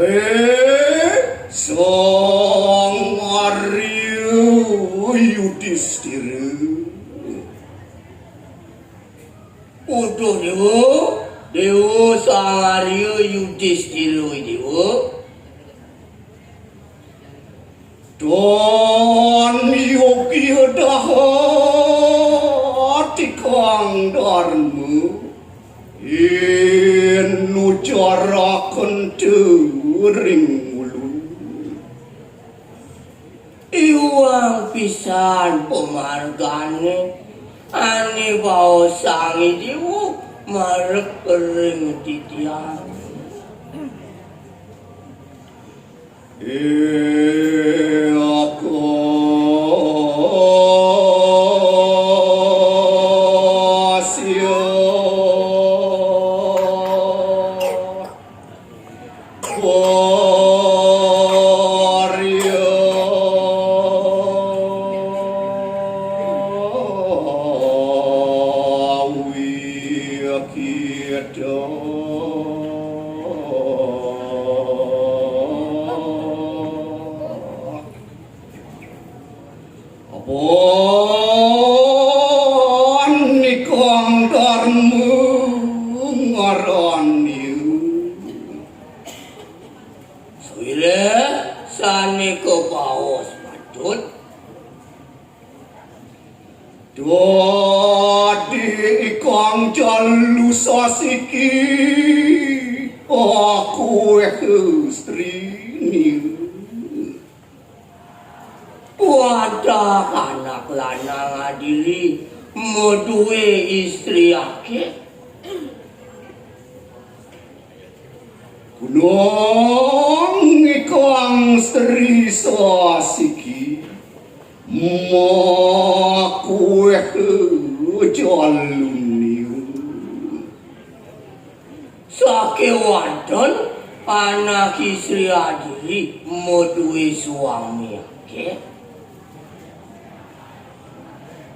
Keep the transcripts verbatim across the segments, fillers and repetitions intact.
Eh, Sang Arya Yudhistira. Uduh Déwa, Déwa Sang Arya Yudhistira Déwa. Tan yogya daha tikang dharma, inucaraken ring ulu. Iwang pisan pamargane ane baosang Déwa marep ring titiang. Apa nikang dharma ngarannya? Sawireh sane kabaos patut. Dadi ikang jalu sasiki, aku istri niu. Wadah anak lanang adiri madué istri akéh. Gunung ikang Sri Sasiki makuéh jaluniu. Sakéwanten anak istri adiri madué suami akéh.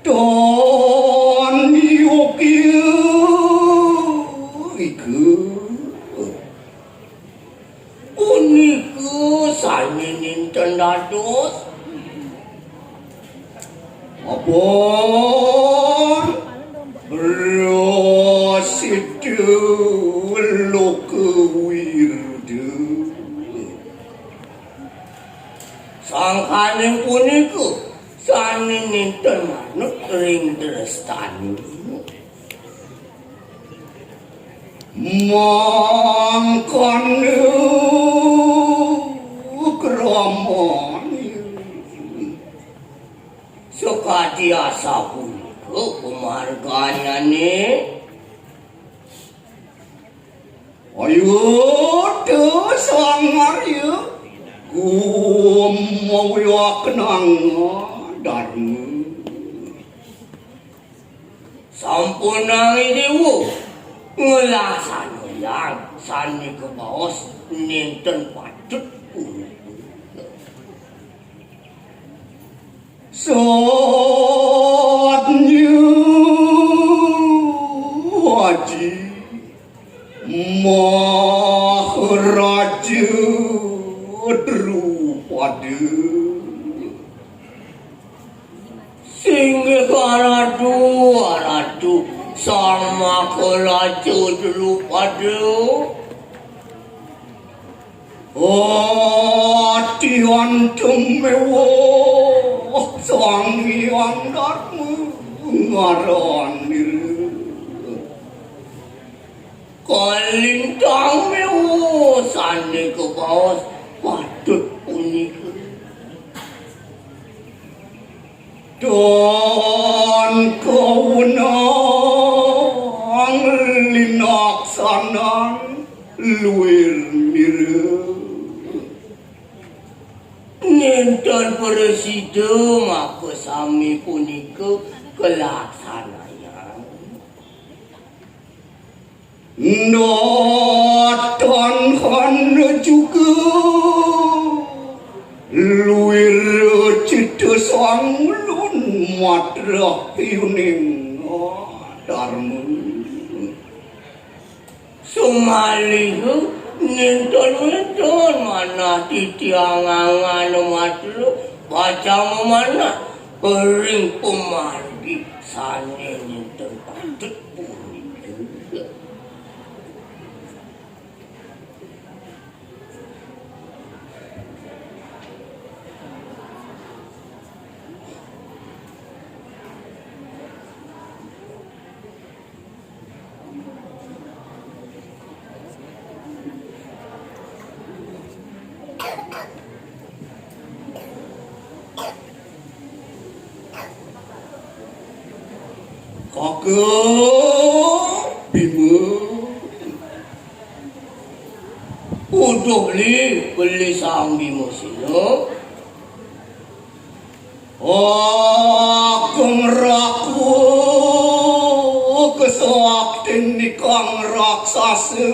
Tan yogya ika. Punika sané nénten dados. Apa prasida loka wirda. Sangkaning punika sané nénten manut ring drestani. Mangkana kramane. Sakadi asapunika pamarganyané. Ayo, Sang Arya, gumawiaknang dharma. Sampunang Déwa nglaksanayang sané kabaos nénten patut punika. Satya Aji Maharaja Drupada. Singgih ka Ratu, Ratu Sang Maharaja Drupada. Ati antum mewah Sang Hyang Dharma ngaranira. Kalintang mewah sané kabaos patut punika. Tan kawenang linaksanan luir mira. Nénten prasida maka sami punika kalaksanayang. Natan hana juga luir cita sang ulun matrah yuning dharma. Sumaliha Nénten-nénten manah titiang angan matelu, pacang manah ring pamargi sané nénten patut punika. Kakang Bima. Uduh beli, beli Sang Bima Sena. Agung raku kesaktin nikang raksasa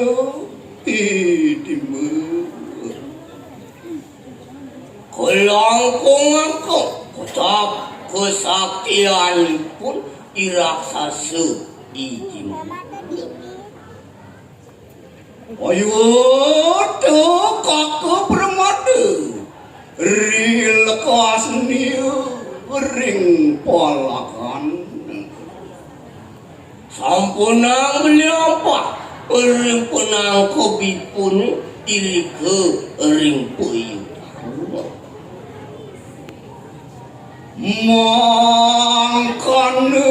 idima. Kelangkung-langkung kecap kesaktianipun i raksasa idima. Ayuda kaka pramada, rilekas nia ring palakan. Sampunang beli ampah ring panangkebipun irika ring payudan. Mangkana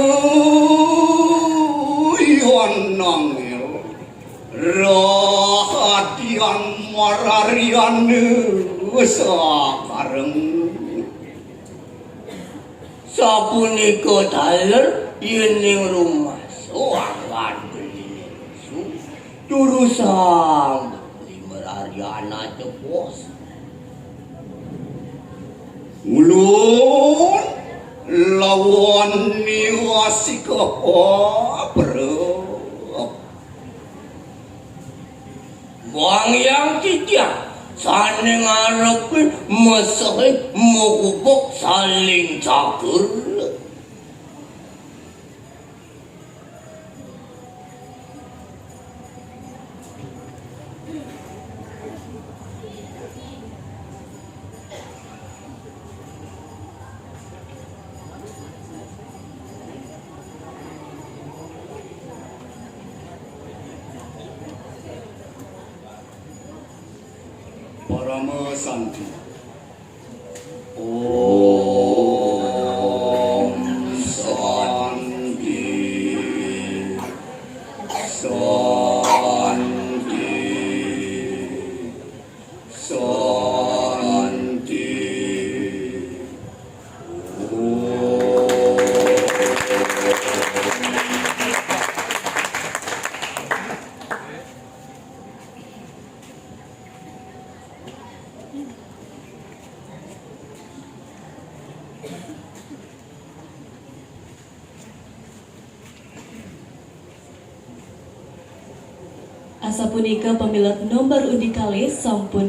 yan nangil rahadian marariana sakareng. Sapunika taler yéning rumasa anggan beliné lesu, durusang beli marariana jebos. Ulun lawan niwasika paprek. Wang yang titiang sané ngarepin mesehé magubuk saling cager. Parama Santi. Om Santi. Santi. Santi. Om. Asapunika pamilet nomor undi kalih sampun